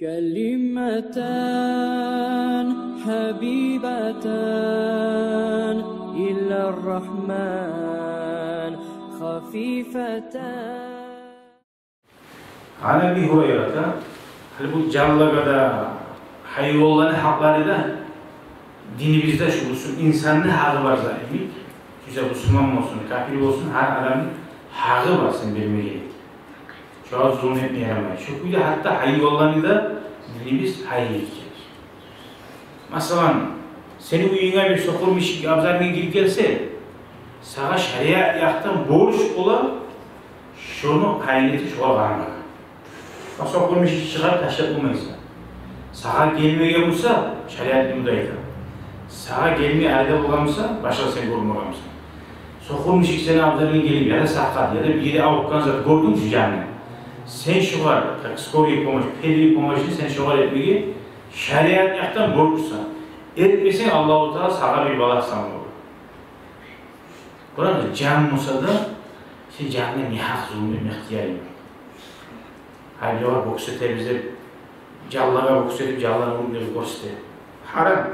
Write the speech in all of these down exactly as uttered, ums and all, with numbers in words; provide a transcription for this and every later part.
كلمتان حبيبتان إلى الرحمن خفيفتان. عن أبي هريرة, гьали бу жанлагъа да, гьайванланы гьакълары да динибизде шу, бусурман инсанны гьакъы бар зат йимик. Кюйде бусурман болсун, капир болсун, гьар адамны гьакъы бар сен бермеге. Шогъар зулму этме ярамай. Шу кюйде гьатта гьайванланы да динибиз гьакъ этген. Масала, сени уьюнге бир сокъур мишик абзарынга гирип гелсе, сагъа шариат якъдан борч бола шону гьайын этип шогъар къарамагъа. Бу сокъур мишик чыгъар, ташлап болмайсан. Сагъа гелмеген буса, шариат бу да айта, сагъа гелмей арада болгъан буса, башгъа сен гёрмеген бусанг. Сокъур мишик сени абзарынга гелип, яда сакъат, яда бир ерде авуртгъан зат гёрдюнг шу жанны. Сен шогъар, как скорая помощь, первый помощь, сен шогъар этмеге шариат якъдан борчлусан. Этмесенг, Аллагьу Таала сагъа бир балагь салма бола. Къуранда жан буса да, сен жанынга негьакъ зулму этме ихтиярынг ёкъ. Гьали огъар бокс этебиз деп, жанлагъа бокс этип, жанланы уруп деп гёрсете. Гьарам.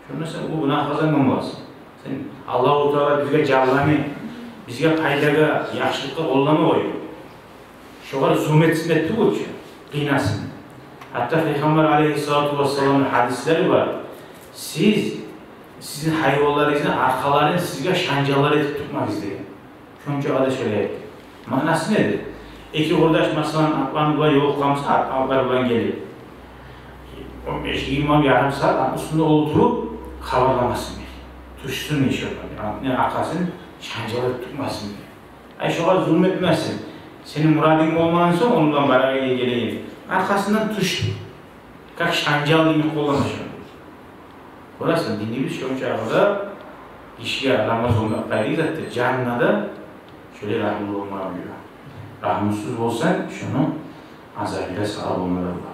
Шонда сен уллу гюнагь къазангъан боласан. Сен, Аллагьу Таала бизге жанланы бизге пайдагъа, яхшылыкъгъа къоллама къойду. Шогъар зулму этсин деп тюгюл чю, къыйнасын. Гьатта Пайхаммар алайгьиссалату вассаламны гьадислери бар: «Сиз сизин гьайванларыгъызны аркъаларын сизге шанжаллар этип тутмагъыз», – деген. Шонча да шолай. Маънасы недир? Эки къурдаш, масала, атлар булан ёлукъгъан буса, ат-, атлар булан гелип, он беш, йигирма, ярым сагьат ат уьстюнде олтуруп хабарламасын дей. Тюшсюн дей шондан, атны аркъасын шанжал этип тутмасын дей. Ай, шогъар зулму этмесин. Сени мурадынг болмагъан сонг, ону булан барагъа гелеген, аркъасындан тюш. Как шанжал йимик къоллама шону. Гёресен, динибиз шончакъы да гишиге рамазан къайры затдыр, жанына да шолай рагьмулу болмагъа буюра. Рагьмусуз болсанг, шону азабы да сагъа болма да бола.